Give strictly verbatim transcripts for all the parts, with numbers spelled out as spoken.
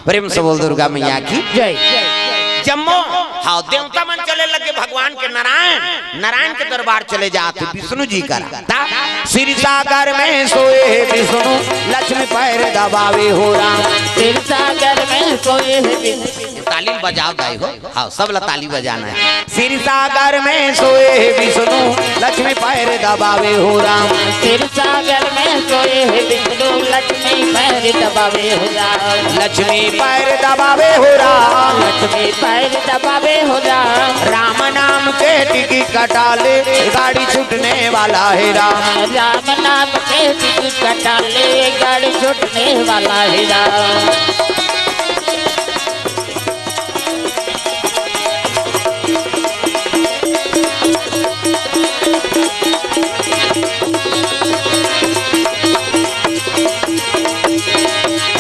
प्रेम से बोल दुर्गा मैया की। जय। जम्मो, हाँ, देवता मन चले लगे भगवान के नारायण, नारायण के दरबार चले जात हे विष्णु जी करा। ता, क्षीर सागर में सोए हे विष्णु, लक्ष्मी पैर दबावे हो राम। क्षीर सागर में सोए हे विष्णु। ताली बजाओ दाई हो, हाँ, सब ला ताली बजाना हे। क्षीर सागर में सोए हे विष्णु, लक्ष्मी पैर दबावे हो राम। क्षीर सागर में सोए हे विष्णु, लक्ष्मी पैर दबावे हो राम। लक्ष्मी पैर दबावे हो राम। लक्ष्मी पैर दबावे हो राम। राम नाम के टिकट कटा ले, गाड़ी छूटने वाला हे राम। राम नाम के टिकट कटा ले, गाड़ी छूटने वाला हे राम।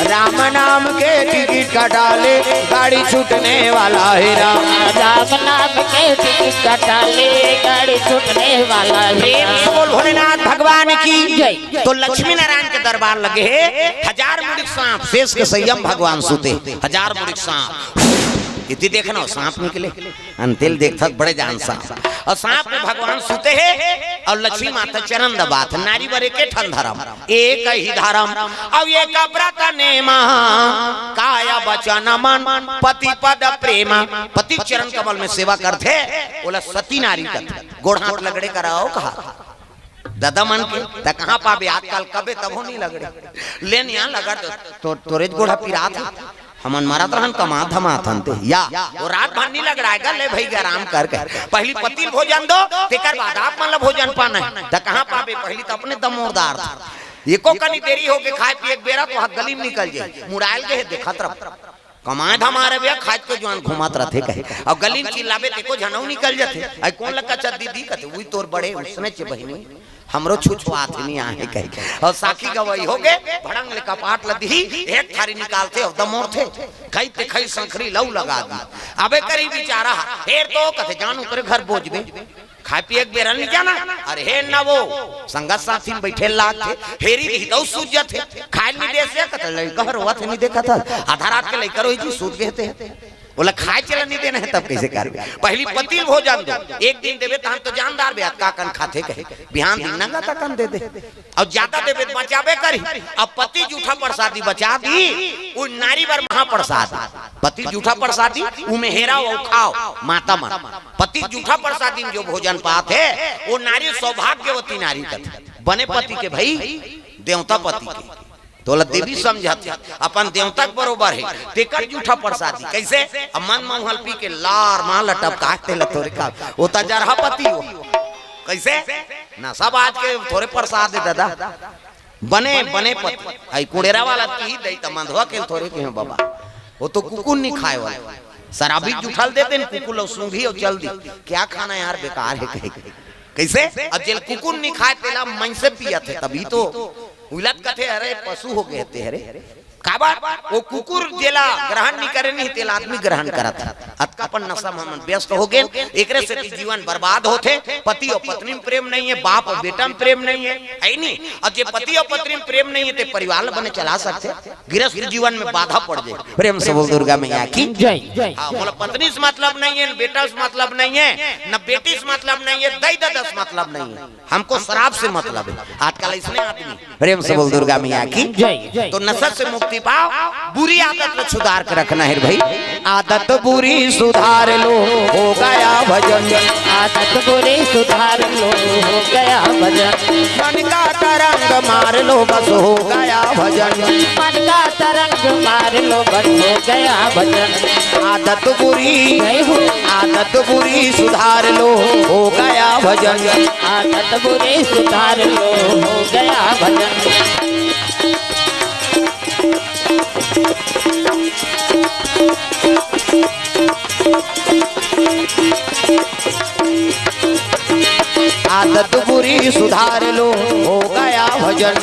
राम नाम के टिकट कटा ले, गाड़ी छूटने वाला हे राम। राम नाम के टिकट कटा ले, गाड़ी छूटने वाला हे राम। प्रेम से बोल भोलेनाथ भगवान की। जय। तो लक्ष्मी नारायण के दरबार लगे हे, हजार मुड़ी के सांप, शेष के संयम भगवान सुते, हजार मुड़ी के सांप। इति देखना, सांप निकले। अंतेल देखथस बड़े जान सांप। अउ सांप में भगवान सुते हे अउ लक्ष्मी माता चरण दबात हे। नारी बर एके ठन धरम, एक ही धरम। अउ एक व्रत नेमा, काय बचन मन, पति पद प्रेमा। पति चरण कमल में सेवा करथे, ओला सती नारी कथे। गोड़ हाथ लगड़े कराओ कहा। ददा मन के, त कहाँ पाबे आजकल, कबे तभो नहीं लगड़े। ले निया लगड़ तो, तो, तोरे गोड़ा पिरात हे। हमन मरत रहन, कमात धमात हन ते। या, वो रात भर नहीं लगड़ाएगा, ले भई आराम करके। पहली पति ल भोजन दो, तेकर बाद आप मन ला भोजन पाना हे। त कहाँ पाबे, पहली त अपने दमोरदार था। एको कनी देरी होके खाए पिए के बेरा तो हाथ गली में निकल जाए। मुड़ायल गे हे, देखत रह। कमाए धमाए रहे भैया, खाए के जुआन घूमत रथे कहे। अउ गली में चिल्लाबे, तेको झनऊ निकल जथे। आई कोन लगा चा दीदी कथे, उही तोर बड़े उसने चे बहिनी, हमरो छुछुआत नहीं आहे कहे। अउ साखी गवाही होगे, भड़ंग ले कपाट ल दिही, एक थारी निकालथे अउ दमोरथे। खई ते खई संखरी लऊ लगा दी। अबे करी बिचारा, फेर तो कथे, जान ओकरे घर बोजबे। खाए पिए के बेरा नहीं जाना। अरे हे ना वो, संगत साथी में बैठे लागथे, हेरी रही तो सूझ जाथे। खाए नहीं दे से, कथे लइका रोवत हे, नहीं देखत हस। आधा रात के लइका रोही जी, सूत गए थे। बोला, खाए चला नहीं देना हे, तब कैसे करबे? पहली पति ल भोजन दो, एक दिन देबे, तहन तो जानदार बे, का कन खाथे कहे, बिहान दिन नंगा तकन दे दे। अउ ज्यादा देबे त बचाबे करी। अब पति जूठा प्रसादी बचा दी, उ नारी बर महाप्रसाद। पति जूठा प्रसादी, उमे हेराव अउ खाव, माता मन। पति जूठा प्रसादी में जो भोजन पात हे, वो नारी सौभाग्यवती नारी कथे। बने पति के भई, देवता पति के। तोला देवी समझत हे, अपन देवता के बरोबर हे, तेकर जूठा प्रसादी। कैसे? अब मन मउहल पी के लार मार लटप काट तेला तोरे का, वो त जरहा पति हो। कैसे? नशा बाज के थोरे प्रसाद हे दादा। बने, बने पति। आई कुड़ेरा वाला की दई त मंधवा के थोरे के बाबा। वो तो कुकुर नहीं खाए वाला। शराबी जूठा ल दे देन, कुकुर ल सूंघी अउ चल दी। क्या खाना यार, बेकार हे कहे। कैसे? अब जेला कुकुर नहीं खाए तेला मनसे पियत हे, तभी तो उलत कथे, अरे पशु हो गए ते, अरे। काबर? वो कुकुर जेला ग्रहण नहीं करे नहीं, तेला आदमी ग्रहण करत हे। अतका अपन नशा में हमन व्यस्त हो गेन, एकरे सेती जीवन बर्बाद होथे। पति अउ पत्नी में प्रेम नहीं हे, बाप अउ बेटा में प्रेम नहीं हे, हे नहीं? अउ जे पति अउ पत्नी में प्रेम नहीं हे, ते परिवार ल बने चला सकथे? गृहस्थ जीवन में बाधा पड़ जाए। प्रेम से बोल दुर्गा मैया की। जय। हाँ, मोला पत्नी से मतलब नहीं हे, न बेटा से मतलब नहीं हे, न बेटी से मतलब नहीं हे, दई ददा से मतलब नहीं हे। हमको शराब से मतलब हे। आजकल इसने आदमी प्रेम से बोल दुर्गा मैया की। जय। तो नशा से मुक्ति पाओ, बुरी आदत में सुधार के रखना हे भाई। आदत बुरी सुधार लो, हो गया भजन। आदत बुरी सुधार लो, हो गया भजन। मन का तरंग मार लो, बस हो गया भजन। मन का तरंग मार लो, बस हो गया भजन। आदत बुरी, जय हो। आदत बुरी सुधार लो, हो गया भजन। आदत बुरी सुधार लो, हो गया भजन। आदत बुरी सुधार लो, हो गया भजन।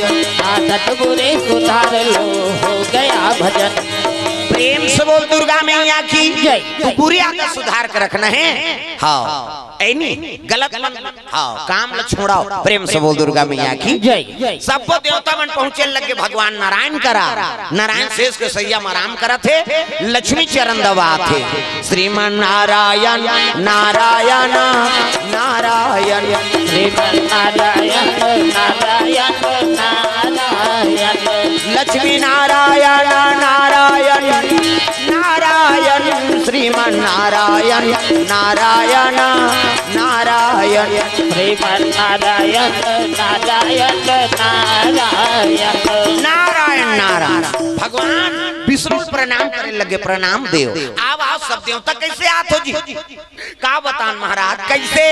आदत बुरी सुधार लो, हो गया भजन। प्रेम से बोल दुर्गा मैया की। जय। तू बुरी आदत सुधार के रखना है। हाँ, ऐनी गलत मन, हाँ, काम ल छोड़ाओ। प्रेम से बोल दुर्गा मैया की। जय। सब्बो देवता मन पहुंचे लगे भगवान नारायण करा। नारायण शेष के सैया म आराम करत हे, लक्ष्मी चरण दबात हे। श्रीमन नारायण, नारायण, नारायण। श्रीमन नारायण, नारायण, नारायण। लक्ष्मी नारायण, नारायण, नारायण। श्रीमन नारायण, नारायण, नारायण। श्रीमन नारायण, नारायण, नारायण। नारायण, नारायण। भगवान विष्णु प्रणाम करे लगे, प्रणाम देव। आव, आव, सब देवता कैसे आत हो जी? का बतान महाराज, कैसे?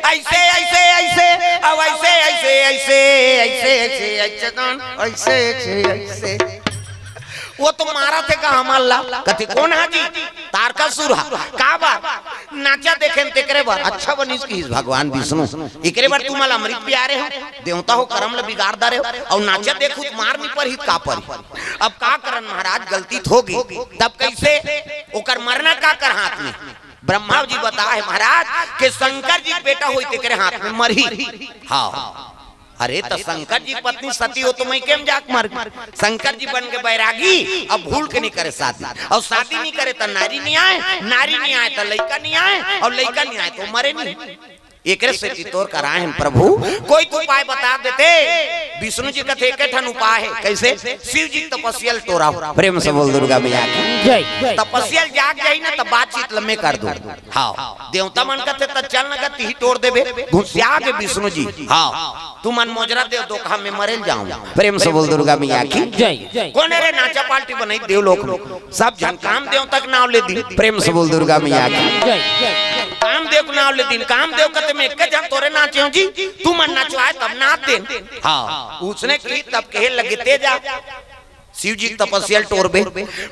ऐसे, ऐसे, ऐसे, अब ऐसे, ऐसे, ऐसे, ऐसे, ऐसे, ऐसे, ऐसे, ऐसे, ऐसे। वो तो मारत हे का हमर ला? कथे, "कोन हा जी?" "तारकासुर हा।" "का बार?" "नाचा देखेन तेकरे बर।" "अच्छा बनिस किहिस भगवान विष्णु, एकरे बर तुमन ला अमृत पिया रहे हो, देवता हो करम ला बिगाड़ डारे हो, अउ नाचा देखहू त मार नी परही त का परही?" अब का करन महाराज, गलती त होगे, तब कैसे? ओकर मरना काकर हाथ में? ब्रह्मा जी बताए महाराज के शंकर जी के बेटा होई तेकरे हाथ में मरही। हाँ, अरे त शंकर जी के पत्नी सती हो तो मइके म जाके मर गे। शंकर जी बन के बैरागी, अब भूल के नी करे शादी, अउ शादी नी करे त नारी नी आए, नारी नी आए त लइका नी आए, अउ लइका नी आए तो मरे नी। एकरे सेती तोर करा आए हन प्रभु, कोई तो उपाय बता देते। विष्णु जी कथे, "एके ठन उपाय हे।" कैसे? "शिव जी के तपस्या ल टोरा।" प्रेम से बोल दुर्गा मैया की। जय। "तपस्या ल जाग जाही ना, त बातचीत ल मैं कर दूं।" हाँ, देवता मन कथे, "त चल न गा, तिही टोर देबे।" घुसिया गे विष्णु जी। हाँ, "तुमन मोजरा देव, दोखा में मरे ल जाऊं।" प्रेम से बोल दुर्गा मैया की। जय। "कोन रे नाचा पार्टी बनई देव लोक में?" सब झन कामदेव तक नाव ले दिन। प्रेम से बोल दुर्गा मैया की। जय। कामदेव के नाव ले दिन। कामदेव कथे, "मैं एक झन तोरे नाचे हो जी, तुमन नचवाए तब नाच देन।" हाँ, उसने की तब कहे लगे, "ते जा, शिव जी के तपस्या ल टोरबे।"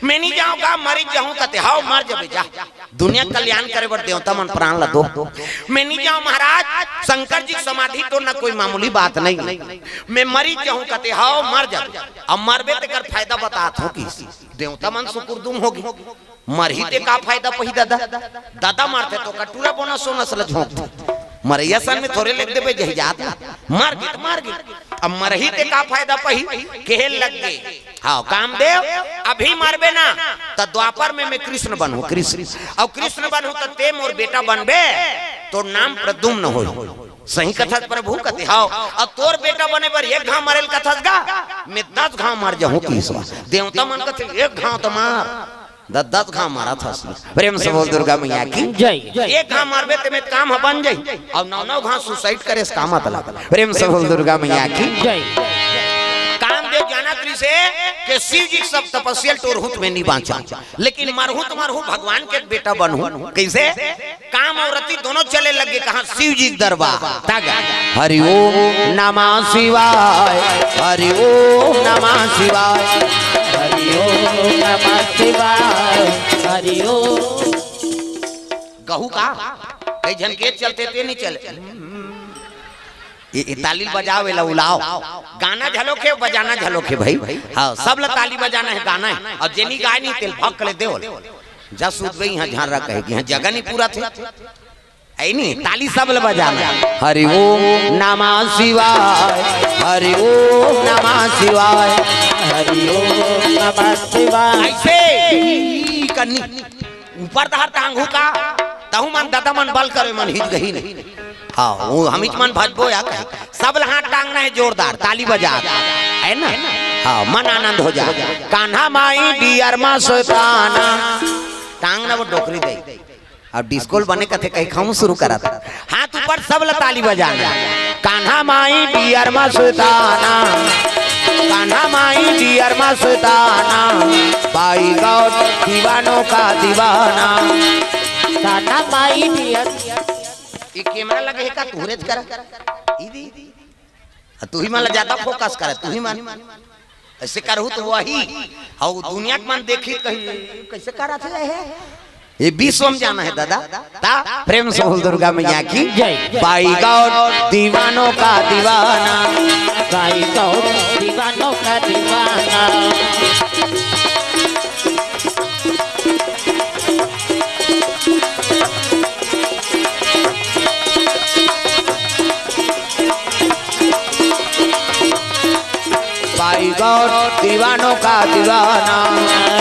"मैं नी जाऊं गा, मरी जाऊं।" कथे, "हाव, मर जबे जा, दुनिया के कल्याण करे बर देवता मन प्राण ल दो।" "मैं नी जाऊं महाराज, शंकर जी के समाधि टोरना कोई मामूली बात नहीं, मैं मरी जाऊं।" कथे, "हाव, मर जबे।" "अब मरबे तेकर फायदा बतात हो किहिस।" देवता मन सुकुरदुम होगे। मरही ते का फायदा पही ददा? ददा मरथे त ओकर टूरा बोनस सोनस ल झोंकथे। मरइया सन में थोरे लेग देबे, जही जात ला। मर गे त मर गे। अब मरही ते का फायदा पही? कहे लग गे, हाँ, कामदेव, अभी मरबे ना, त द्वापर में मैं कृष्ण बनहूं, कृष्ण। अउ कृष्ण बनहूं त ते मोर बेटा बनबे, तोर नाम प्रद्युम्न होही। सही कथस प्रभु? कथे, "हाव।" "अउ तोर बेटा बने बर एक घांव मरे ल कथस गा? मैं दस घांव मर जाहूं।" किहिस। देवता मन कथे, "एक घांव त मार, द-, दस घांव मारत हस।" प्रेम से बोल दुर्गा मैया की। जय। "एक घांव मरबे ते में काम ह बन जाही, अउ नौ नौ घांव suicide करे से का मतलब?" प्रेम से बोल दुर्गा मैया की। जय। कामदेव जानत रिहिसे के शिव जी के सब तपस्या ल टोरहूं त मैं नी बांचंव, लेकिन मरहूं त मरहूं, भगवान के बेटा बनहूं। कैसे? काम अउ रति दोनों चले लगे, कहाँ? शिव जी के दरबार। तागा। हरि ओम नमः शिवाय, हरि ओम नमः शिवाय, हरि ओम नमः शिवाय, हरि ओम। गहू का? कई झन के चलथे ते नी चले। ये, ये ताली बजाओ, एला उलाओ। गाना झलोक हे, बजाना झलोक हे भाई। हाँ, सब ला ताली बजाना हे, गाना हे। अउ जेनी गाय नी तेल भक ले देवल। जा सूतबे इहाँ झांरा कहे कि इहाँ जगह नी पूरा थे। ऐ नी, ताली सब ल बजाना। हरि ओम नमः शिवाय, हरि ओम नमः शिवाय, हरि ओम नमः शिवाय। ऐसे ही करनी। ऊपर डहर टांगहू का, तहू मन ददा मन बल करे मन हिच गही नहीं। हाँ, वो हमिच मन भजबो या कहे। सब ल हाथ टांगना हे जोरदार, ताली बजा। है ना? हाँ, मन आनंद हो जा। कान्हा माई डियर मा सोताना। टांगना वो डोकरी दे। अब डिस्को ल बने कथे कहे खाऊं शुरू करत। हाथ ऊपर सब ल ताली बजाना। कान्हा माई डियर मा सोताना। कान्हा माई डियर मा सोताना। बाई गॉड दीवानों का दीवाना। Kanha my dear. ये कैमरा लगे हे का? तुहरेच करा। ई दी। आ, तुही मन ला ज्यादा फोकस करे, तुही मन। ऐसे करहू त वही। अउ दुनिया के मन देखही त कही, "कैसे करत हे?" ये विश्व म जाना हे दादा। ता प्रेम से बोल दुर्गा मैया की। जय। बाई गॉड दीवानों का दीवाना। बाई गॉड दीवानों का दीवाना। दीवाना,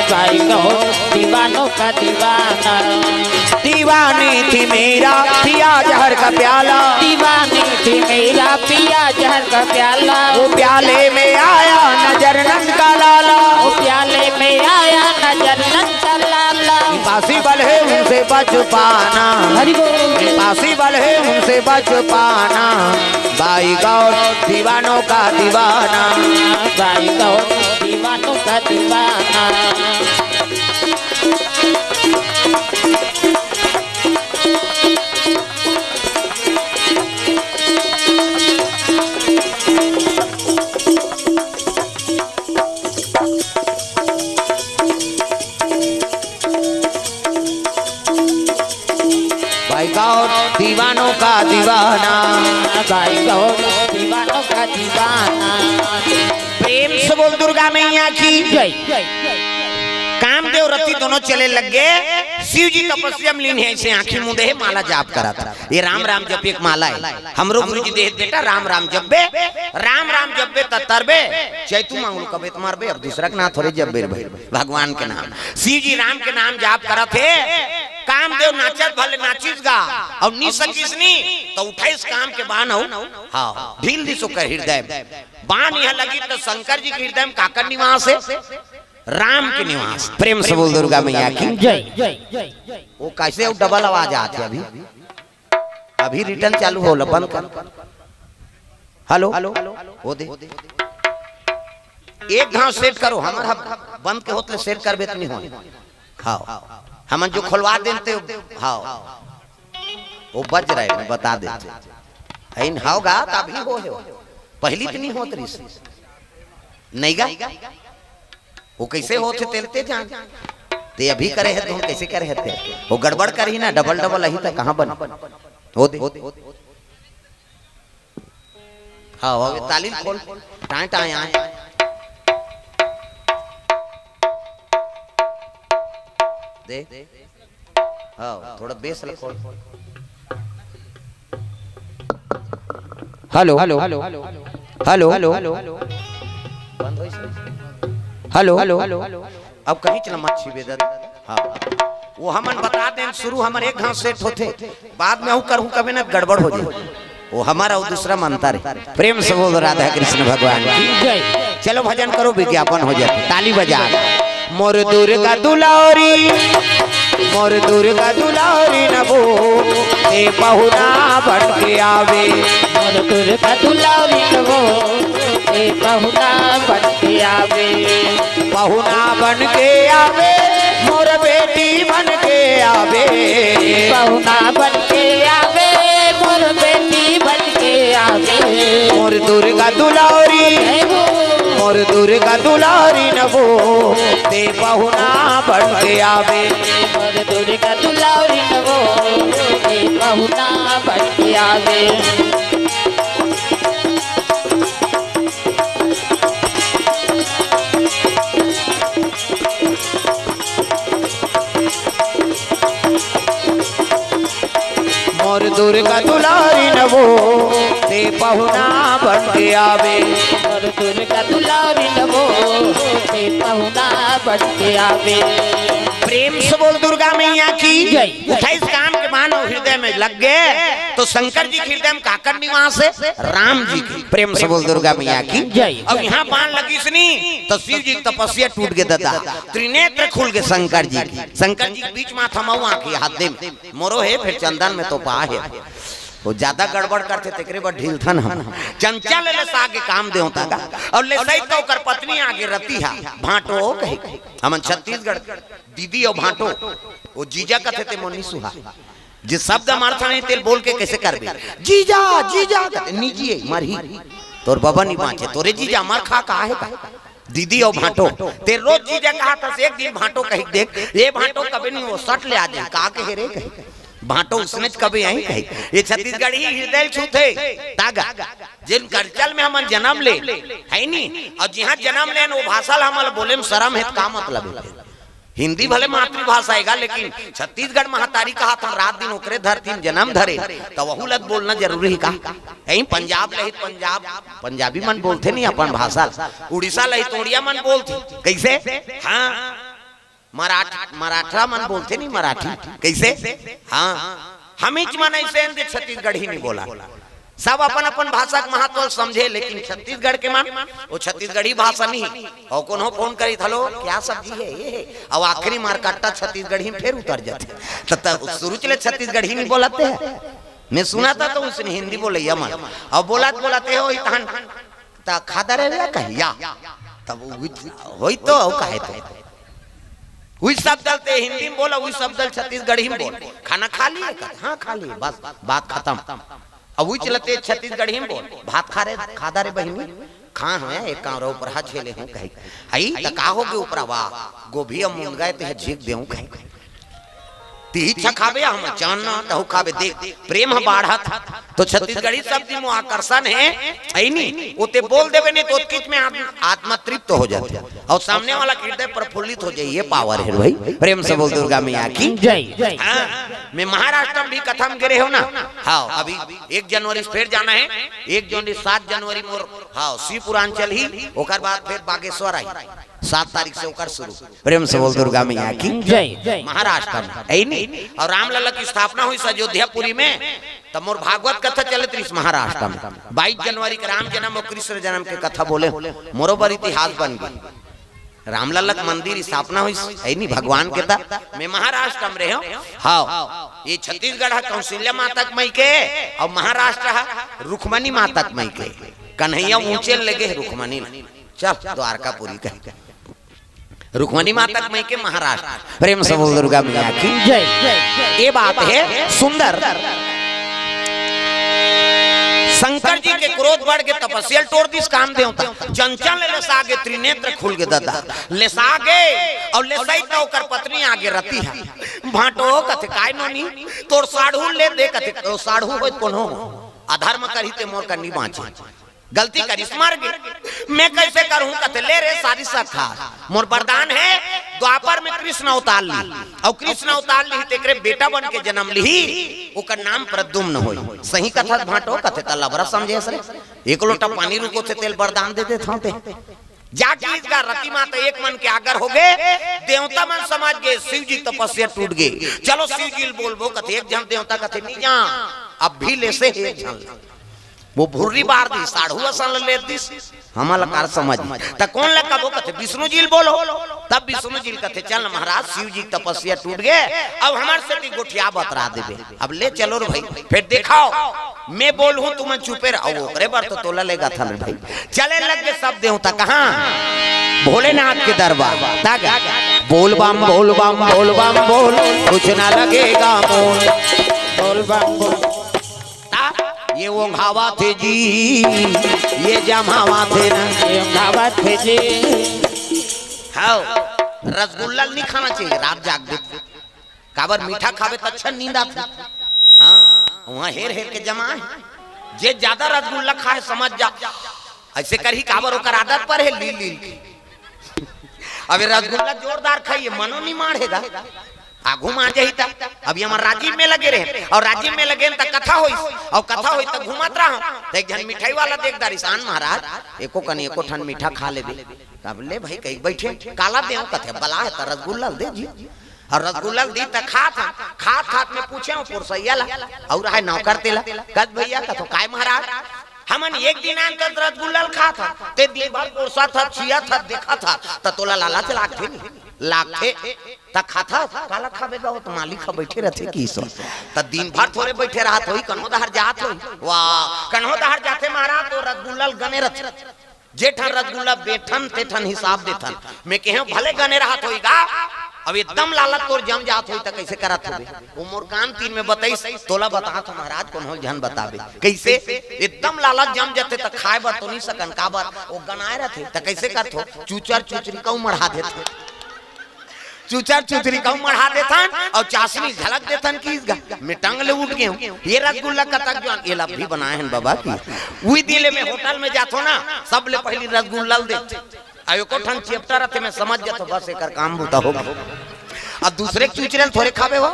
भाई गौर दीवानों का दीवाना। दीवानी थी मेरा पिया जहर का प्याला। दीवानी थी मेरा पिया जहर का प्याला। वो प्याले में आया नजर नंद का लाला। वो प्याले में आया नजर नंद का लाला। पासी वाले उनसे बच पाना। हरि बोल। पासी वाले उनसे बच पाना। भाई गौर दीवानों का दीवाना। भाई गौर दीवानों का दीवाना। भाई गौर दीवानों का दीवाना। भाई गौर दीवानों का दीवाना। प्रेम से बोल दुर्गा मैया की जय। कामदेव रति दोनों चले लग गए। शिव जी तपस्या में लीन हे, ऐसे आंखी मूंदे हे, माला जाप करत हे। ये राम राम जप एक माला हे। हमरो गुरु जी देहे बेटा, राम राम जपबे, राम राम जपबे त तरबे, चैतू मांगलू कबे त मरबे, अब दूसरा के नाम थोरे जपबे रे भाई, भगवान के नाम। शिव जी राम के नाम जाप करत हे, कामदेव नाचत भले नाचिस गा, अउ नी सकिस नी, त उठाइस काम के बाण अउ, हाँ, ढील दिस ओकर हृदय में। बाण इहाँ लगिस त शंकर जी के हृदय में काकर निवास हे? राम के निवास। प्रेम से बोल दुर्गा मैया की जय। वो कैसे वो डबल आवाज आथे अभी? अभी रिटर्न चालू होला, बंद कर। हेलो, वो दे। एक घाव सेट करो, हमर ह-, बंद के होत ले सेट करबे त नहीं होय। हाँ, हमन जो खोलवा देन ते, हाँ, वो बज रहे, मैं बता देते। अइन होगा त अभी हो, हो। पहली त नहीं होत रहिस। नहीं गा? वो कैसे होथे तेल ते जान। ते अभी करे हे त हम कैसे करे हे ते? वो गड़बड़ करही ना, डबल डबल अही त कहाँ बन? वो दे। हाँ, हो गया, ताली खोल। टाएं, टाएं, आए। दे। हाँ, थोड़ा बेस ला खोल। Hello, hello, hello, hello, hello, hello, hello. बंद होइस? Hello, hello, hello. अब कहीं चला मत छिबे दद। हाँ, वो हमन बता देन, शुरू हमर एक घाव सेट होथे, बाद में अउ करहूँ कबे ना गड़बड़ हो जाए। वो हमारा वो दूसरा मंत्र हे। प्रेम से बोल राधा कृष्ण भगवान की जय। चलो भजन करो, विज्ञापन हो जाए, ताली बजा। मोर दुर्गा दुलारी, मोर दुर्गा दुलारी नवो, ते पहुना बन के आवे। मोर दुर्गा दुलारी नवो, ते पहुना बन के आवे। पहुना बन के आवे, मोर बेटी बन के आवे। पहुना बन के आवे, मोर बेटी बन के आवे। मोर दुर्गा दुलारी, जय हो। मोर दुर्गा दुलारी नवो, ते पहुना बन के आवे। मोर दुर्गा दुलारी नवो, ते पहुना बन के आवे। मोर दुर्गा दुलारी नवो, ते पहुना बन के आवे। मोर दुर्गा दुलारी नवो, ते पहुना बन के आवे। प्रेम से बोल दुर्गा मैया की जय। उठाइस काम के बाण अउ हृदय में लग गए, तो शंकर जी के हृदय में काकर निवास हे? राम जी के। प्रेम से बोल दुर्गा मैया की जय। अब यहाँ बाण लगिस नी, तो शिव जी की तपस्या टूट गए दादा, त्रिनेत्र खुल गए शंकर जी के। शंकर जी के बीच माथा मऊ आँखी हाथ दे में मोरो हे, फिर चंदन में तो पा हे। वो ज्यादा गड़बड़ करथे, तेकरे बर ढीलथन हम। चंचल ले सागे काम देवता का, अउ ले सहित तो ओकर पत्नी आगे रति हा, भांटो कहे। हमन छत्तीसगढ़ दीदी अउ भांटो, वो जीजा कथे ते मोर नी सुहा। जे शब्द मारथन तेल बोल के कैसे करबे? जीजा, जीजा कथे, निजी हे, मरही। तोर बबा नी बाँचे, तोरे जीजा मर खा का हे का? दीदी अउ भांटो, ते रोज जीजा कहाथस, एक दिन भांटो कही देख, ये भांटो कबे नहीं वो सट ले आ जाए, का कहे रे कही। भांटो उसने कबे यहीं कही, ये छत्तीसगढ़ी हृदय छूथे, तागा। जिन करचल में हमन जन्म ले, है नी? अउ जिहाँ जन्म लेन, वो भाषा ला हमन बोले में शरम हे, त का मतलब हे? हिंदी भले मातृभाषा हे गा, लेकिन छत्तीसगढ़ महतारी कहाथन, रात दिन ओकरे धरती में जनम धरे, त वहू ल त बोलना जरूरी हे का? यही पंजाब ले ही, पंजाब, पंजाबी मन बोलथे नहीं अपन भाषा ल। उड़ीसा ले ही त उड़िया मन बोलथे। कइसे? हाँ। मराठ-, मराठा मन बोलथे नहीं मराठी। कइसे? हाँ। हमीच मन अइसे हन जे छत्तीसगढ़ी नहीं बोला। सब अपन अपन भाषा के महत्व ल समझे, लेकिन छत्तीसगढ़ के मन, वो छत्तीसगढ़ी भाषा नहीं। अउ कोनो फोन करी, "हेलो, क्या सब्जी है?" ये है। अउ आखिरी मारकट्टा छत्तीसगढ़ी में फेर उतर जाथे। त, त शुरू ले छत्तीसगढ़ी नहीं बोलत हे। मैं सुनाथंव त उसने हिंदी बोलइया मन। अउ बोलत बोलत हे, "होई तहन, त खा दे रे भैया कहिया?" तब उही, होई तो, अउ काहे तो? उही शब्द ल ते हिंदी में बोला, उही शब्द ल छत्तीसगढ़ी में बोल। "खाना खा लिए?" कहत, "हाँ, खा लिए।" बस, बात खतम। अब उही ल ते छत्तीसगढ़ी में बोल, "भात खा रे, खा दे रे बहिनी?" "खा हँव, एक कांवरा उपरहा छेले हँव," कही। "हई, त का होगे उपरहा?" "वाह, गोभी अउ मुनगा हे, तेह झींक देहूँ," कही। "तिही छखाबे, हम चान ना, तहू खाबे।" देख, प्रेम ह बाढ़त हे, त छत्तीसगढ़ी शब्द म आकर्षण हे, हे नी? ओ ते बोल देबे नहीं, त ओतकीच में आत्म-, आत्मा तृप्त हो जाथे। अउ सामने वाला के हृदय प्रफुल्लित हो जाही, ये power हे भाई। प्रेम से बोल दुर्गा मैया की जय। हाँ, मैं महाराष्ट्र में भी कथा में गे रहेंव ना। हाँ, अभी एक जनवरी से फेर जाना हे, एक जनवरी, सात जनवरी मोर, हाँ, शिव पुराण चलही, ओकर बाद फेर बागेश्वर आही, सात तारीख से ओकर शुरू। प्रेम से बोल दुर्गा मैया की जय। महाराष्ट्र में, हे नी? अउ रामलला के स्थापना होइस अयोध्यापुरी में, त मोर भागवत कथा चलत रहिस महाराष्ट्र में। बाईस जनवरी के राम जनम अउ कृष्ण जनम के कथा बोलेंव, मोरो बर इतिहास बन गे। रामलला के मंदिर स्थापना होइस, हे नी, भगवान के, त मैं महाराष्ट्र में रहेंव। हाँ, ये छत्तीसगढ़ हे, कौशल्या माता के मइके, अउ महाराष्ट्र हे रुक्मणी माता के मइके। कन्हैया ऊंचे ले गे रुक्मणी ल। चल, द्वारकापुरी कहे। रुक्मणी माता के मइके महाराष्ट्र। प्रेम से बोल दुर्गा मैया की जय। ये बात हे सुंदर। शंकर जी के क्रोध बढ़ गे, तपस्या ल टोर दिस काम देवता। चंचल ले लेसा गे, त्रिनेत्र खुल गे ददा। लेसा गे, अउ लेसई त ओकर पत्नी आगे रतिहा। भांटो कथे, "काय नोनी, तोर साढ़ू ल ले दे।" कथे, "ओ साढ़ू होय कोनो हो, अधर्म करही ते मोर कन्नी बांचे।" गलती करिस, मर गे। मैं कइसे करहूं? कथे, "ले रे, सारी सखा, मोर वरदान हे, द्वापर में कृष्ण अवतार ली, अउ कृष्ण अवतार ली, तेकरे बेटा बन के जनम लिही, ओकर नाम प्रद्युम्न होई।" सही कथा भांटो? कथे, "त लबरा समझे हस रे, एक लोटा पानी रुकोथे, तेला वरदान दे देथंव ते।" जाके इस गा रति माता एक मन के आगर हो गे, देवता मन समझ गे, शिव जी तपस्या टूट गे। चलो शिव जी ल बोलबो, कथे, एक झन देवता कथे, "नी जा, अब भी लेसे हे एक झन।" वो भुर्री बार दिस, साढ़ू असन ल लेत दिस, हमन ल कार समझ। त कोन ल कबो? कथे, "विष्णु जी ल बोलो।" तब विष्णु जी ल कथे, "चल महाराज, शिव जी के तपस्या टूट गे, अब हमर सेती गोठिया बतरा देबे। अब ले चलो रे भाई, फेर देखाव, मैं बोलहूं, तुमन चुपे रहो।" ओकरे बर तो तोला लेगथन रे भाई। चले लग गे सब देवता कहां? भोलेनाथ के दरबार। तागा, "बोल बम, बोल बम, बोल बम, बोल, कुछ ना लगेगा मोल।" बोल बम, बोल। ता, ये ओंघावथे जी, ये जमावथे ना। ये ओंघावथे जी। हाँ, रसगुल्ला नहीं खाना चाहिए, रात जाग दे। काबर, मीठा खाबे त अच्छा नींद आथे। हाँ, वहाँ हेर हेर के जमा हे। जे ज्यादा रसगुल्ला खाए, समझ जा, अइसे करही, काबर ओकर आदत पर हे लील लील के। अबे रसगुल्ला जोरदार खाइए, मनो नहीं माढ़ेगा। आगू मा जाही त, अभी हमर राजिम मेला गे रहे, अउ राजिम मेला गेन त कथा होइस, अउ कथा होइस त घूमत रहंव, त एक झन मिठाई वाला देख डारिस, "आन महाराज, एको कन एको ठन मीठा खा लेबे।" अब ले भाई, कही, "बइठे, काला देंव?" कथे, "बला हे त रसगुल्ला ल दे जी।" अउ रसगुल्ला ल दी त खात हंव, खात खात में पूछेंव पुरसइया ला, अउ रहे नौकर तेला, "कस भइया?" कथे, "काय महाराज, हमन एक दिन अंतर रसगुल्ला ल खात हन, ते दिन भर पोरसत हस, छियत हस, देखत हस, त तोला लालच लागथे नहीं?" लागथे। त खाथस? काला खाबे गा, ओ त मालिक ह बइठे रथे किसो। त दिन भर थोरे बइठे रहत होही, कन्हो डहर जात होही। वाह, कन्हो डहर जाथे महाराज, त रसगुल्ला ल गने रथे। जे ठन रसगुल्ला बेठन, ते ठन हिसाब देथन। मैं कहेंव भले गने रहत होही गा, अब एकदम लालच तोर जम जात होही त कइसे करत होबे? ओ मोर कान तीर में बतइस, तोला बतात हंव महाराज, कोनो ल झन बताबे। कइसे? एकदम लालच जम जाथे त खाए बर तो नइ सकन, काबर? ओ गनाए रथे, त कइसे करथों? चुचर चुचरी कऊ मढ़ा देथों। चुचर चुचरी कऊ मढ़ा देथन अउ चासनी झलक देथन कि इस गा, मैं टंग ले उठ गेंव। ये रसगुल्ला कतक जुवार, ये ल अभी बनाए हन बबा कि। उही दिन ले मैं होटल में जाथों ना, सबले पहिली रसगुल्ला ल देथों। अउ एको ठन चेपटा रथे, मैं समझ जाथों, बस एकर काम बूता हो गे। अब दूसरे के चुचरे ल थोरे खाबे हो।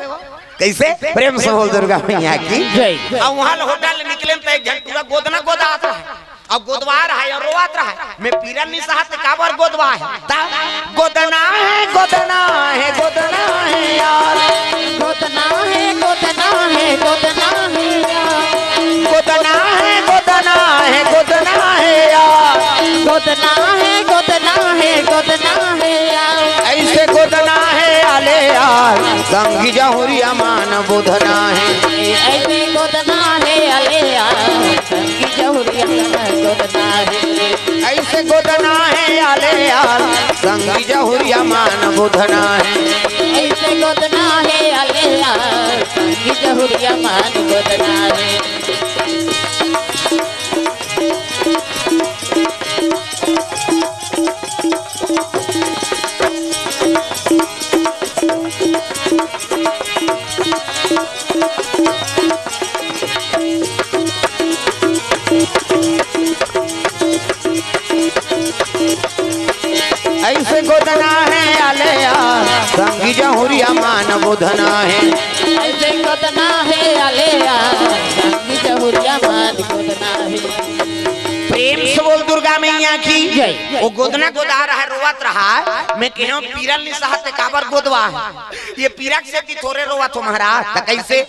कइसे? प्रेम से बोल दुर्गा मैया की। जय। अब उहाँ ले होटल ले निकलेन त एक झन टूरा गोदना गोदात रहय। अब गोदवात रहय अउ रोवत रहय। में पीरा ल नइ सहत, काबर गोदवाहूँ? त गोदना हे, गोदना हे, गोदना हे यार। गोदना हे, गोदना हे, गोदना हे यार। गोदना हे, गोदना हे, गोदना हे यार। गोदना हे, गोदना हे, गोदना हे यार। अइसे गोदना हे आले यार, संगी जहुरिया मान बोधना हे। अइसे गोदना हे आले यार, संगी जहुरिया मान बोधना हे। अइसे गोदना हे आले यार, संगी जहुरिया मान बोधना हे। अइसे गोदना हे आले यार, संगी जहुरिया मान बोधना हे। अइसे गोदना हे आले यार, संगी जहुरिया मान बोधना हे। अइसे गोदना हे आले यार, संगी जहुरिया मान बोधना हे। प्रेम से बोल दुर्गा मैया की। जय। ओ गोदना गोदा रहय, रोवत रहय, में कहेंव पीरा ल नइ सहत, काबर गोदवाहूँ? ये पीरा के सेती थोरे रोवत हों महाराज। त कइसे?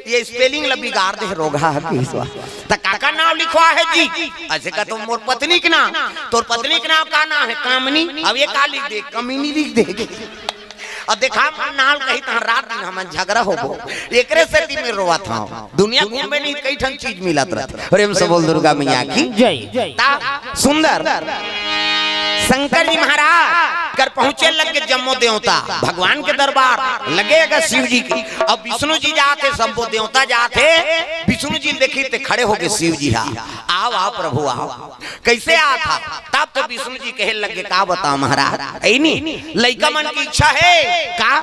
ये spelling ल बिगाड़ दे हे रोगहा ह, कहिस वा। त काकर नाव लिखवाहे जी? अइसे कथों मोर पत्नी के नाव। तोर पत्नी के नाव का नाव हे? कामनी। अब ये का लिख दे? कमीनी लिख दे। अब देखा, मोर नाव ल कही तहाँ रात दिन हमन झगरा होबो। एकरे सेती में रोवत हंव। दुनिया घूमबे नहीं, कई ठन चीज मिलत रहिथे। प्रेम से बोल दुर्गा मैया की। जय। ता सुंदर शंकर जी महाराज कर पहुंचे लग गे जम्मो देवता, भगवान के दरबार लगे गा शिव जी के। अब विष्णु जी जात हे, सब्बो देवता जात हे, विष्णु जी ल देखिस ते खड़े होगे शिव जी हा। आव, आव प्रभु, आव। कइसे आत हस? तब तो विष्णु जी कहे लग गे, का बतावंव महाराज, अइ नी, लइका मन के इच्छा हे का?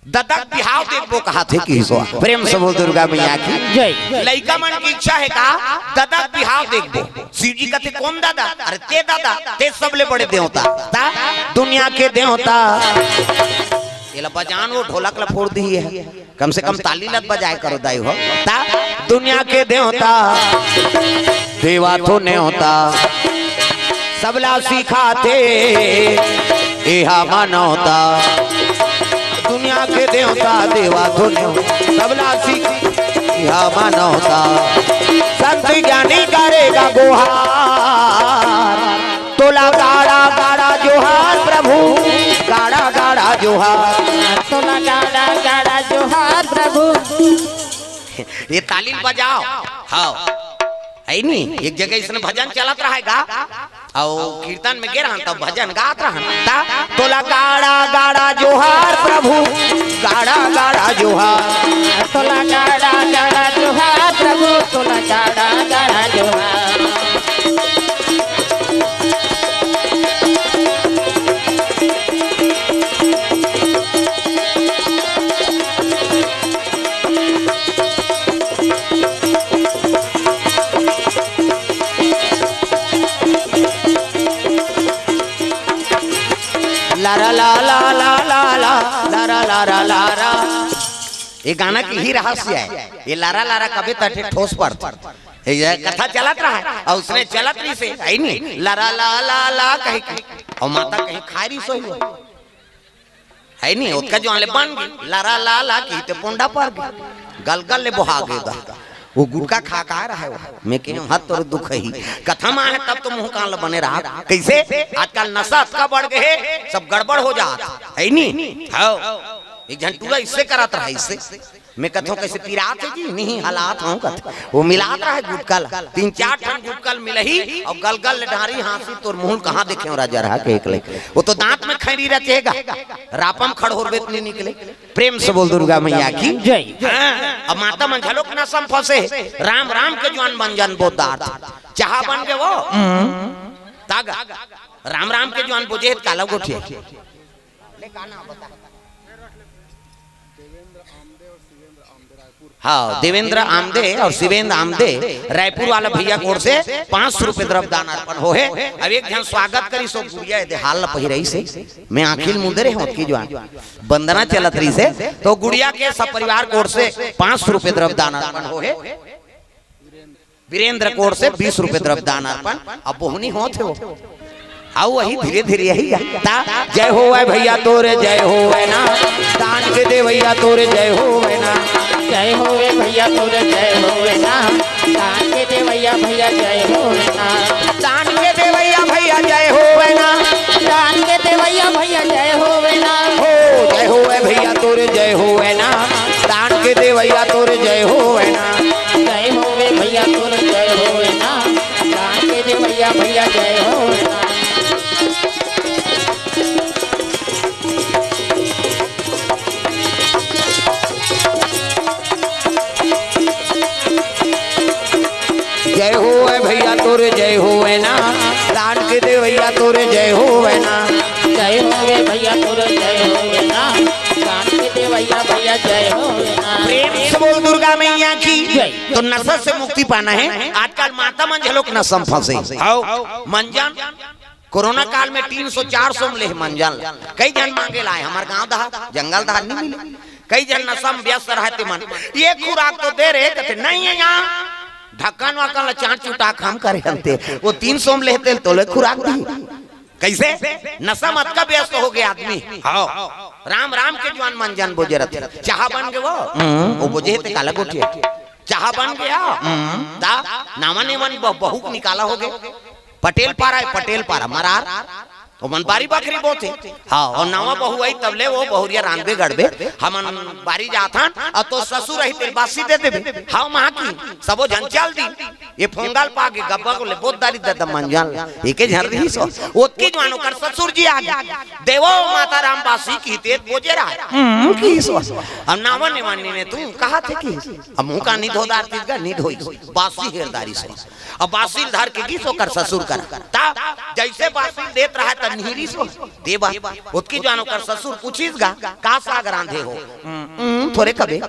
ददा के बिहाव देखबो कहत हे, कहिस वा। प्रेम से बोल दुर्गा मैया की। जय। लइका मन के इच्छा हे का? ददा के बिहाव देखबो। शिव जी कथे, कोन ददा? अरे तें ददा, तें सबले बड़े देवता। ता दुनिया के देवता। एला बजान, वो ढोलक ला फोड़ दिही हे। कम से कम ताली ल त बजाय करो दाई हो। ता दुनिया के देवता, देवा तो नेवता, सबला सिखाथे एहा मानवता। दुनिया के देवता, देवा तो नेवता, सबला सिख-, एहा मानवता। संत ज्ञानी करे गा गोहार, तोला गाड़ा गाड़ा जोहार प्रभु, गाड़ा गाड़ा जोहार। तोला गाड़ा गाड़ा जोहार प्रभु। ये ताली ल बजाव। हव। हे नी, एक जगह अइसने भजन चलत रहय गा। अउ कीर्तन में गे रहन, तब भजन गात रहन। ता तोला गाड़ा गाड़ा जोहार प्रभु, गाड़ा गाड़ा जोहार। तोला गाड़ा गाड़ा जोहार प्रभु, तोला गाड़ा गाड़ा जोहार। लारा ला ला ला ला ला, लारा लारा लारा। ये गाना के ही रहस्य हे। ये लारा लारा कबे तठे ठोस पड़थे। ये कथा चलत रहय, अउ अइसने चलत रहिसे, हे नी? लारा ला ला ला कहि के। अउ माता कहीं खाय रहिस होही। हे नी, ओतका जुवार ले बन गे, लारा ला ला कहिथे पोंडा पर गे, गलगल ले बोहा गे गा। वो गुटखा खा के आय रहय वो। में कहेंव हत तोर दुखही। कथा म हे तब तो मुंह कान ल बने रहा। कइसे? आजकल नशा अतका बढ़ गे हे, सब गड़बड़ हो जात हे। हे नी? हव। एक झन टूरा अइसे करत रहय, अइसे। में कथों कइसे पिरात हे जी, नहीं हलात हंव कथे। वो मिलात रहय गुटखा ल, तीन चार ठन गुटखा ल मिलाही अउ गलगल ले डारही, हाँसही, तोर मुंह ल कहाँ देखेंव राजा रहा के एक ले। वो तो दांत में खैरी रचेगा, रापा म खड़होरबे त नइ निकले। प्रेम से बोल दुर्गा मैया की। जय। हाँ, अब माता मन घलोक नशा म फंसे हे, राम राम के जुवार मन जन बोलत हे। चाहा बन गे वो। हम्म। तागा। राम राम के जुवार बोजे हे त काला गोठिया। हाँ, देवेंद्र आमदे और शिवेंद्र आमदे, रायपुर वाला भैया के ओर से पाँच सौ रुपये द्रव्य दान अर्पण हो हे। अब एक झन स्वागत करिस, ओ गुड़िया एदे हाल ला पहिराइस हे। मैं आँखी ल मुंदे रहे हों, ओतकी जुवान वंदना चलत रहिस हे, तो गुड़िया के सब परिवार के ओर से पाँच सौ रुपये द्रव्य दान अर्पण हो हे। वीरेंद्र के ओर से बीस रुपये द्रव्य दान अर्पण। अब बोहनी होत हे वो। आओ वही धीरे धीरे यही जाता। जय होवै भैया तोरे जय होवै ना, दान के देवैया तोरे जय होवै ना। जय होवे भैया तोरे जय होवे ना, दान के देवैया भैया जय होवे ना। दान के देवैया भैया जय होवै ना। दान के देवैया भैया जय होवे ना। हो, जय होवै भैया तोरे जय होवै ना, दान के देवैया तोरे जय होवै ना। जय होवे भैया तोरे जय होवे ना, दान के देवैया भैया जय होवे ना। जय होवै भैया तोरे जय होवै ना, दान के देवैया तोरे जय होवै ना। जय होवे भैया तोरे जय होवे ना, दान के देवैया भैया जय होवे ना। प्रेम से बोल दुर्गा मैया की। जय। तो नशा से मुक्ति पाना है। आजकल माता मन घलोक नशा में फंसे। हव। मंजन, कोरोना काल में तीन सौ चार सौ में लेहे मंजन ला। कई झन मांगे ला आए, हमर गांव डहर, जंगल डहर नहीं मिले। कई झन नशा में व्यस्त रहते मन, ये खुराक तो दे रे, कथे नहीं है यहाँ, ढक्कन वक्कन ला चाट चुटा के हम करे हन ते, वो तीन सौ में लेहे तेला तोले खुराक दिही। कइसे? नशा में अतका व्यस्त हो गे आदमी। हव। राम राम के जुवान मंजन बोजे रथे। चाहा बन गे वो? हम्म। वो बोजे हे ते काला गोठिया। चाहा बन गे? हम्म। ता नावा नेवा ब-, बहू के निकाला हो गे। पटेल पारा हे, पटेल पारा, मरार। ओमन बारी बखरी बोथे। हाँ, अउ नवा बहू आही तब ले वो बहुरिया रांधबे गढ़बे। हमन बारी जाथन, अउ तोर ससुर आही तेला बासी दे देबे। हाँ, माँ की, सबो झन चल दी। ये फोंगल पागे गब्बा को ले बोत दारी ददा मंजन ला। एके झन रहिस ओ। ओतकी जुवान ओकर ससुर जी आगे। देवो माता राम बासी किहिस ते बोजे रहय। हम्म, किहिस ओ। अब नावा नेवा नी ने तू कहाथे किहिस। अब मुँह कान नी धोदार तीस गा, नी धोइस। बासी हेर दारिस ओ। अब बासी ल धर के गिस ओकर ससुर करा। ता जइसे बासी ल देत रहय त निहिरिस ओ। देवा। ओतकी जुवान ओकर ससुर पूछिस गा, का साग रांधे हो? हम्म, हम्म, थोरे कबे।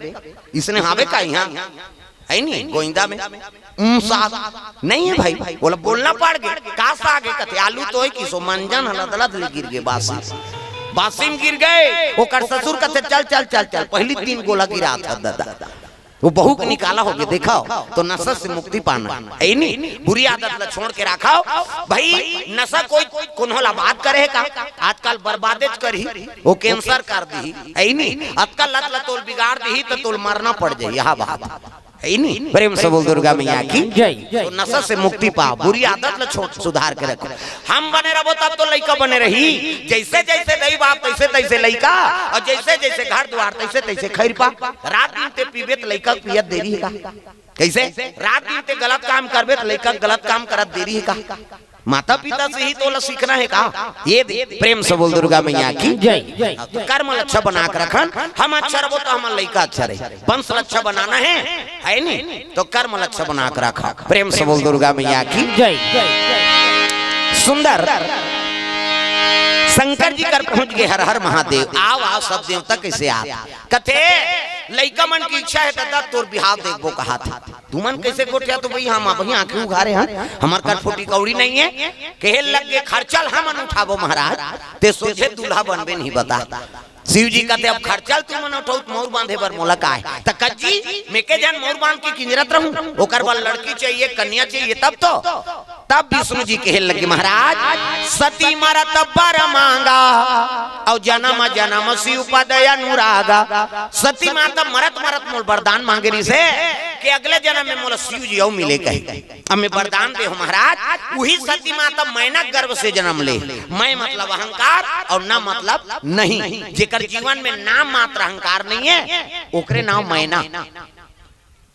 इसने हावे का इहाँ? है नी, गोइंदा में। हम्म, साग। नहीं है भाई। बोला, बोलना पड़ गे। का साग हे? कथे, आलू तो हे किहिस ओ। मंजन ह लदलद ले गिर गे बासी। बासी में गिर गे। ओकर ससुर कथे, चल, चल, चल, चल। पहिली तीन गोला गिरात हे ददा। वो बहू के निकाला हो गे, देखव, तो नशा से मुक्ति पाना हे। है नी? बुरी आदत ला छोड़ के राखव। भाई, नशा कोई कोनो ला बात करे हे का? आजकल बर्बादेच करही, वो कैंसर कर दिही। है नी? अतका लत ला तोल बिगाड़ दिही, त तोल मरना पड़ जाही। यह बात है नी? प्रेम से बोल दुर्गा मैया की। जय। तो नशा से मुक्ति पाव, बुरी आदत ला छोड़, सुधार के रखो। हम बने रहबो तब तो लइका बने रही। जइसे जइसे दई बाप तइसे तइसे लइका, अउ जइसे जइसे घर दुवार तइसे तइसे खइरपा। रात दिन ते पीबे त लइका के पियत देरी हे का? कइसे? रात दिन ते गलत काम करबे त लइका के गलत काम करत देरी हे का? माता पिता से ही तोला सीखना हे का? ये दे, प्रेम से बोल दुर्गा मैया की। जय। कर्म ल अच्छा बना के रखन, हम अच्छा रहबो त हमर लइका अच्छा रही। वंश ल अच्छा बनाना हे, है नी? तो कर्म ल अच्छा बना के रखा। प्रेम से बोल दुर्गा मैया की। जय। सुंदर। शंकर जी कर पहुंच गे, हर हर महादेव। आव, आव, सब देवता कइसे आत? कथे, लइका मन के इच्छा हे ददा, तोर बिहाव देखबो कहाथे। तुमन कइसे गोठियाथो भई, हम अबहीं आँखी उघारे हन, हमर करा फूटी कौड़ी नइ हे। कहे लग गे, खरचा ल हमन उठाबो महाराज, ते सोझे दूल्हा बनबे नहीं बता। शिव जी कथे, अब खरचा ल तुमन उठाहू त मउर बांधे बर मोला का हे? त कज्जी, मैं के झन मउर बांध के किंजरत रहूं, ओकर बर लड़की चाहिए, कन्या चाहिए, तब तो। तब विष्णु जी कहे लगे, महाराज, सती मरत बर मांगा, अउ जनम जनम शिव पद अनुरागा। सती माता मरत मरत मोला वरदान मांगे रिहिसे कि अगले जनम में मोला शिव जी अउ मिले कहे। अब मैं वरदान दे हूं महाराज, उही सती माता मैना गर्भ से जनम ले। मैं मतलब अहंकार अउ न मतलब नहीं, जेकर जीवन में नाम मात्र अहंकार नहीं हे, ओकरे नाम मैना।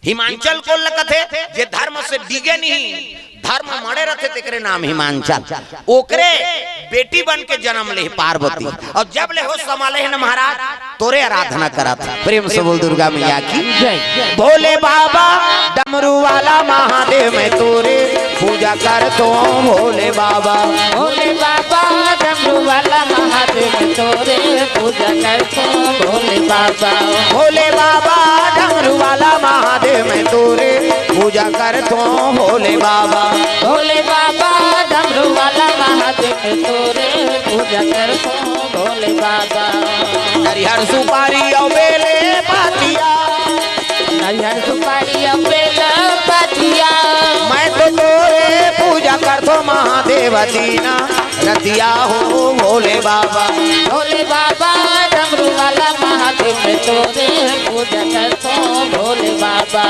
हिमांचल कोन ल कथे? जे धर्म से डिगे नहीं, धर्म म अड़े रथे, तेकरे नाम हिमांचल। ओकरे बेटी बन के जनम ले पार्वती, अउ जब ले होस संभाले हे न महाराज, तोरे आराधना करत हे। प्रेम से बोल दुर्गा मैया की। जय। भोले बाबा डमरू वाला महादेव, मैं तोरे पूजा करत हों भोले बाबा। भोले बाबा डमरू वाला महादेव मैं तोरे पूजा करथों भोले बाबा। भोले बाबा डमरू वाला महादेव मैं तोरे पूजा करथों भोले बाबा। भोले बाबा डमरू वाला महादेव मैं तोरे पूजा करथों भोले बाबा। नरिहर सुपारी अउ बेले पतिया। नरिहर सुपारी अउ बेल पतिया। मैं तो तोरे पूजा करथों महादेव दीना रतिया हो भोले बाबा। भोले बाबा डमरू वाला महादेव मैं तोरे पूजा करथों भोले बाबा।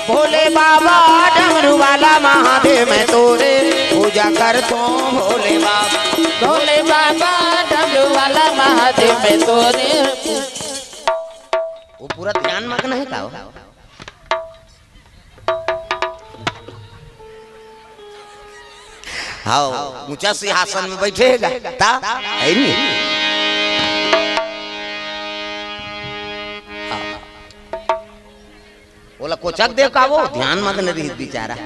भोले बाबा डमरू वाला महादेव मैं तोरे पूजा करथों भोले बाबा। भोले बाबा डमरू वाला महादेव मैं तोरे। वो पूरा ध्यान मग्न हे का हो? हाव, ऊंचा सिंहासन में बइठे हे गा, ता हे नी? हाव। ओला कोचक देव का वो ध्यान मग्न रहिस बिचारा।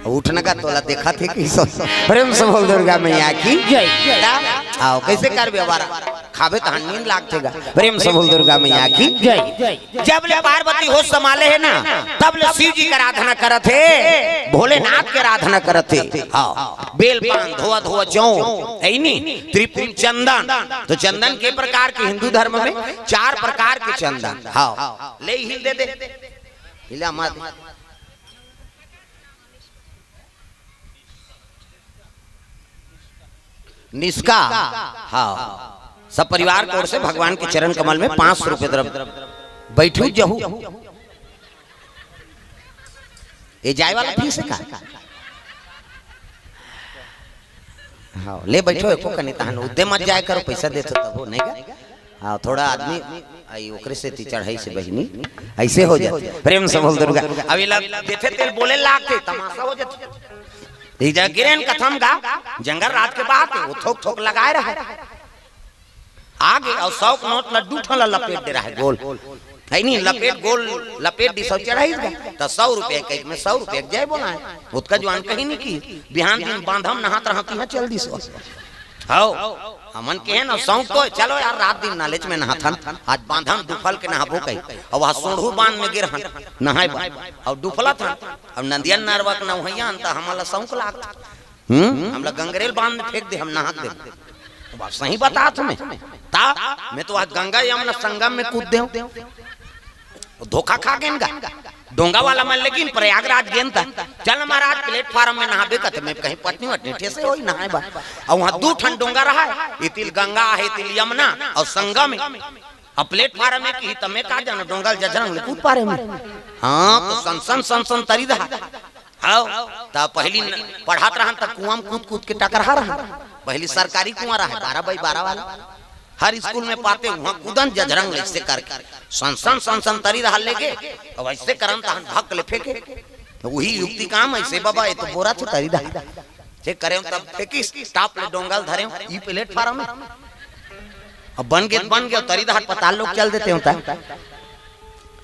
उठना का तोला देखत हे कि सो-, प्रेम से बोल दुर्गा मैया की। जय। ता? हाव, कइसे करबे अबार? खाबे तहां नींद लागथे गा। प्रेम से बोल दुर्गा मैया की। जय। जब ले पार्वती होश संभाले हे ना, तब ले शिव जी के आराधना करत हे, भोलेनाथ के आराधना करत हे। हाव, बेल पान धोवा धोवा जौ, हे नी, त्रिपुल चंदन। तो चंदन के प्रकार के हिंदू धर्म में चार प्रकार के चंदन। हाव, ले हिल दे दे, हिला मत। निष्का, हाव, सब परिवार के ओर से भगवान के चरण कमल में पाँच सौ रुपये द्रव्य। बइठू जहू। ये जाए वाला फीस हे का? हाव, ले बइठो, एको कनी तहन उद्दे मत जाए करो, पइसा देथो तभो, नहीं का? हाव, थोड़ा आदमी आई ओकरे सेती चढ़ाइस हे बहिनी, अइसे हो जाथे। प्रेम से बोल दुर्गा। अब एला देथे तेल बोले लागथे, तमाशा हो जाथे। ये जा गिरेन कथम गा, जंगल राज के बात हे, वो थोक थोक लगाए रहे। आगे अउ सौ के नोट ला दू ठन ला लपेट दे रहे गोल। हे नी, लपेट गोल, लपेट दिस अउ चढ़ाइस गा। त सौ रुपया के एक में सौ रुपया के जय बोलाए। ओतका जुआन कहीं नहीं की। बिहान दिन बांधा म नहात रहंव, तिहां चल दिस। हाव, हमन कहेन सौंक तो, चलो यार, रात दिन नालेच में नहाथन, आज बांधा म दुफल के नहाबो कही। अउ वहां सोंढ़ू बांध में गे रहन, नहाए बर, अउ दुफलत हन, अउ नंदिया नरवा के नहवइया हन, त हमन ला सौंक लागत। हम्म? हमला गंगरेल बांध में फेंक दे, हम नहा के देबो। तो बात सही बतात हंव मैं। ता, मैं तो आज गंगा यमुना संगम में कूद देंव। वो धोखा खा गेन गा। डोंगा वाला मन लेकिन प्रयागराज गेन ता। चल महाराज, प्लेटफार्म में नहाबे कथे, मैं कहेंव पटनी वटनी ठेसे होही नहाए बर। अउ वहां दू ठन डोंगा रहय, एती ले गंगा हे, एती ले यमुना, अउ संगम हे। अब प्लेटफार्म में कही, त मैं का जानंव, डोंगा ल जझरंग ले कूद पारेंव मैं। हां, तो सनसन सनसन तरी रहा। हाव, त पहिली न-, पढ़त रहन त कुआं म कूद कूद के टकरहा रहन। पहिली सरकारी कुआं रहय, बारह बाई बारह वाला। हर स्कूल में पाते, उहां कूदन जझरंग ले अइसे करके। सनसन सनसन तरी रहा लेगे, अउ अइसे करन तहन भक ले फेंके। त उही युक्ति काम अइसे बबा, ये तो बोरथे तरी रहा। चेक करेंव तब फेंकिस, टाप ले डोंगा ल धरेंव, ई प्लेटफार्म में। अब बन गे त बन गे, तरी डहर पताल लोक चल देतेंव त।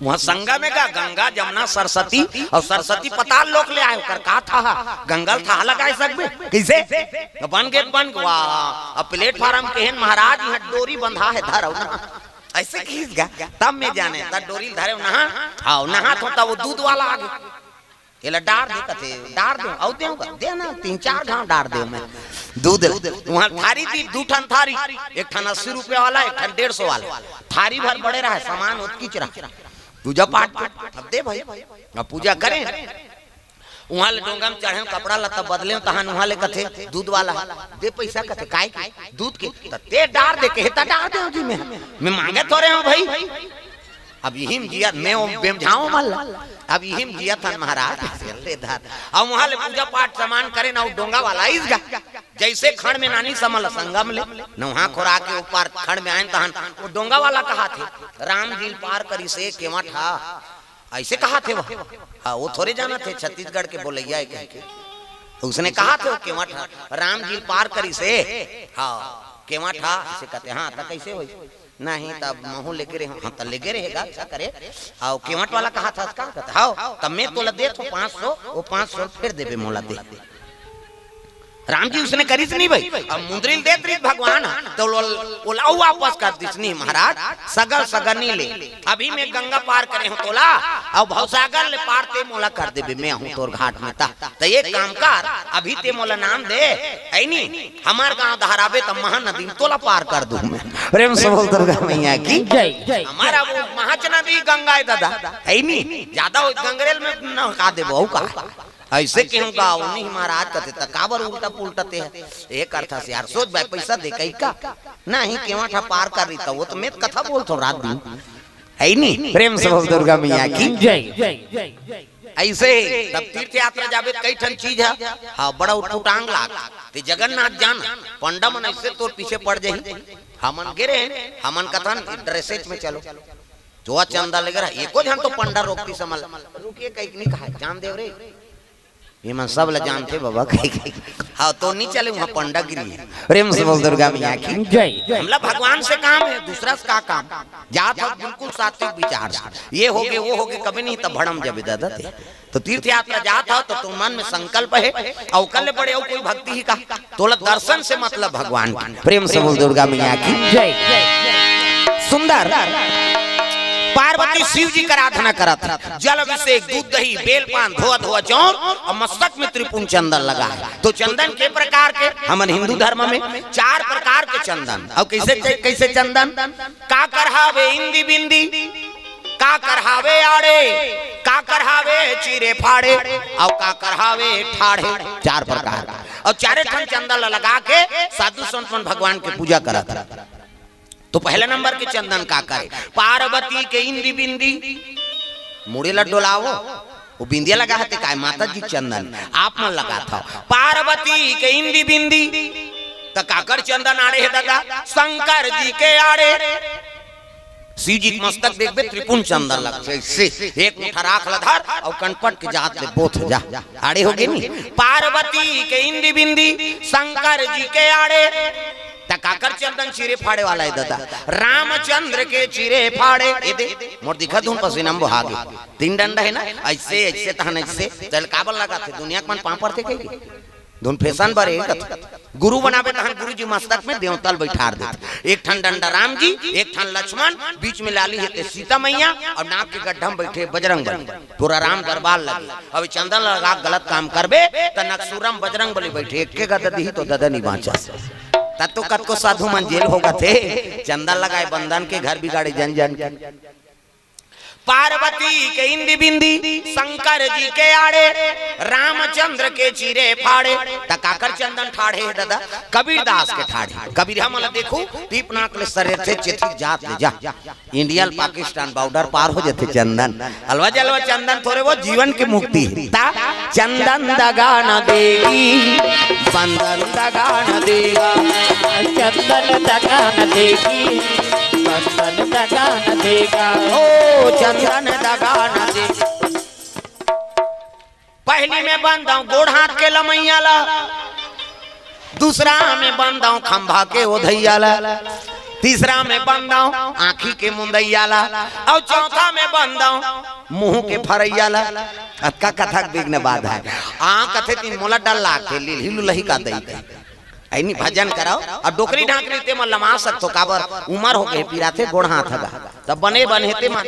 उहां संगम हे गा, गंगा, जमुना, सरस्वती, अउ सरस्वती पताल लोक ले आय, ओकर का थाह, गंगा ल थाह लगाय सकबे, कइसे? त बन गे त बन गे, वाह, अब प्लेटफार्म कहेन महाराज, इहां डोरी बंधा हे, धरव ना। अइसे कहिस गा, तब मैं जानेंव, त डोरी ल धरेंव नहा, हाव, नहात हंव त वो दूध वाला आगे। एला डार दे कथे, डार देंव, अउ देंव गा, दे ना, तीन चार घांव डार देंव मैं। दूध, उहां थारी दिस, दू ठन थारी, एक ठन अस्सी रुपया वाला, एक ठन डेढ़ सौ वाला। थारी भर बड़े रहय, सामान ओतकीच रहय। पूजा पाठ के, अब दे भाई, अब पूजा करेंव। उहां ले डोंगा म चढ़ेंव, कपड़ा लत्ता बदलेंव, तहन उहां ले कथे, दूध वाला, दे पइसा कथे, काय के? दूध के। त ते डार दे कहे, त डार देंव जी मैं। मैं मांगे थोरे हंव भाई। अब इही म जियत, मैं ओ बेमझांव मन ला। अब इही म जियत हन महाराज, ले धर। अब उहां ले पूजा पाठ सामान करेन, अउ डोंगा वाला आइस गा। जइसे खंड़ में नानिस हमन ला संगम ले, नहा खोरा के ओ पार खंड़ में आएन तहन, वो डोंगा वाला कहाथे, "राम जी ल पार करिसे केवट हा।" अइसे कहाथे वो। हाँ, वो थोरे जानत हे छत्तीसगढ़ के बोलइया हे कहिके। उसने कहा थे वो केवट ह, राम जी पार करिस हे। हाँ, केवट ह, अइसे कथे, हाँ, त कइसे होही? नहीं, तब महूँ लेगे रहेंव। हाँ, त लेगे रहेगा, अच्छा करे। अउ केवट वाला कहा था, का कहता? हाँ, तब मैं तोला देत हों पाँच सौ, वो पाँच सौ फेर देबे मोला दे। राम जी उसने करिस नहीं भाई, अब मुंदरी ल देत रहिस भगवान ह, त ओला, ओला अउ वापस कर दिस नहीं महाराज, सगा ल सगा नहीं ले। अभी मैं गंगा पार करे हों तोला, अउ भवसागर ले पार ते मोला कर देबे, मैं आहूँ तोर घाट में ता। त एक काम कर, अभी ते मोला नाम दे, हे नी? हमर गांव डहर आबे त महानदी में तोला पार कर दूं मैं। प्रेम से बोल दुर्गा मैया की जय। हमारा वो महाचना भी गंगा हे दादा, हे नी? ज्यादा हो गंगरेल में नहका देबो, अउ का? अइसे कहूं गाँव नहीं महाराज कथे, त काबर उल्टा पुल्टा ते हे? एक अर्थ से यार, सोच भाई, पैसा दे कही का? नहीं, केवट ह पार कर रही त वो त मैं कथा बोलत हों रात दिन, हे नी? प्रेम से बोल दुर्गा मैया की जय। अइसे तब तीर्थ यात्रा जाबे त कई ठन चीज ह, हाँ, बड़ा उटपुटांग लाग। ते जगन्नाथ जान, पंडा मन अइसे तोर पीछे पड़ जाही। हमन गे रहेन, हमन कथन ड्रेसेज में चलो। जो चंदा लेगे रहा, एको झन तो पंडा रोकतिस हमन ला। रुकिए, कहिके नहीं कहा, जान देव रे। ये मन सब ला जानथे बाबा, कहिके। हाँ, तो नहीं चले वहाँ पंडागिरी। प्रेम से बोल दुर्गा मैया की जय। हमला भगवान से काम हे, दूसरा से का काम? जात हो बिल्कुल सात्विक विचार से। ये होगे, वो होगे, कभी नहीं त भड़म जाबे दादा ते। तो तीर्थ यात्रा जात हो त तुम मन में संकल्प हे, अउ ओकर ले बड़े अउ कोई भक्ति ही का? तोला दर्शन से मतलब भगवान की। प्रेम से बोल दुर्गा मैया की जय। सुंदर पार्वती शिव जी का आराधना करत हे। जल अभिषेक, दूध दही, बेलपान, धोआ धोआ चौर अउ मस्तक में त्रिपुंड चंदन लगा हे। तो चंदन के प्रकार के? हमन हिंदू धर्म में चार प्रकार के चंदन। अउ कइसे, कइसे चंदन? काकर हावे इंदी बिंदी, काकर हावे आड़े, काकर हावे चीरे फाड़े, अउ काकर हावे ठाढ़े। चार प्रकार। अउ चारे ठन चंदन ल लगा के साधु संत मन भगवान के पूजा करत हे। तो पहला नंबर के चंदन काकर हे? पार्वती के इंदी बिंदी, मुड़ी ल डोलावो, वो बिंदिया लगा हे ते काय? माता जी चंदन आप मन लगात हव। पार्वती के इंदी बिंदी, त काकर चंदन आड़े हे दादा? शंकर जी के आड़े। शिव जी के मस्तक देखबे, त्रिपुंड चंदन लगथे, अइसे एक मुठा राख ल धर अउ कनपट के जात ले बोथ जा, आड़े होगे नी। पार्वती के इंदी बिंदी, शंकर जी के आड़े। त काकर चंदन चीरे फाड़े वाला हे दादा? रामचंद्र के चीरे फाड़े। ए दे, मोर दिखत हे धुन, पसीना म बोहा गे। तीन डंडा हे ना, अइसे, अइसे तहन अइसे। चल, काबर लगाथे? दुनिया के मन पांव परथे कहिके। धुन फैशन बर हे कथे। गुरु बनाबे तहन गुरु जी मस्तक में देवता ल बइठार देथे। एक ठन डंडा राम जी, एक ठन लक्ष्मण, बीच में लाली हे ते सीता मैया, अउ नाक के गड्ढा में बइठे बजरंग बली। पूरा राम दरबार लगे। अब चंदन लगा के गलत काम करबे, त नकसूरम बजरंग बली बइठे, एक के गदा दिही तो ददा नहीं बांचस। त तो कतको साधु मन जेल होगथे, चंदन लगाए बंदन के, घर बिगाड़े जन जन के। पार्वती के इंदी बिंदी, शंकर जी के आड़े, रामचंद्र के चीरे फाड़े। त काकर चंदन ठाढ़े हे दादा? कबीरदास के ठाढ़े। कबीर हमन ला देखू, टीप नाक ले सरेथे, चेथी जात ले जा। इंडिया ल पाकिस्तान बॉर्डर पार हो जथे चंदन। अलवा जलवा चंदन थोरे, वो जीवन के मुक्ति हे। ता चंदन दगा न देगी, बंधन दगा न देगा। चंदन दगा न देगी, बंधन दगा न देगा। ओ चंदन दगा न देगी। पहली में बंधंव गोड़ हाथ के लमैया ला, दूसरा में बंधंव खंभा के ओधैया ला, तीसरा में बंधंव आँखी के मुंदैया ला, अउ चौथा में बंधंव मुंह के फरैया ला। अतका कथा के बिघ्न बाधा हे। आ कथे, "तीन मोला डर लागथे, लिलही लुलही का दई दे।" अइनी भजन करव, अउ डोकरी ढाकरी ते मन लमा सकथो, काबर उमर होगे, पिराथे गोड़ हाथ हगा, तब बने बने ते मन।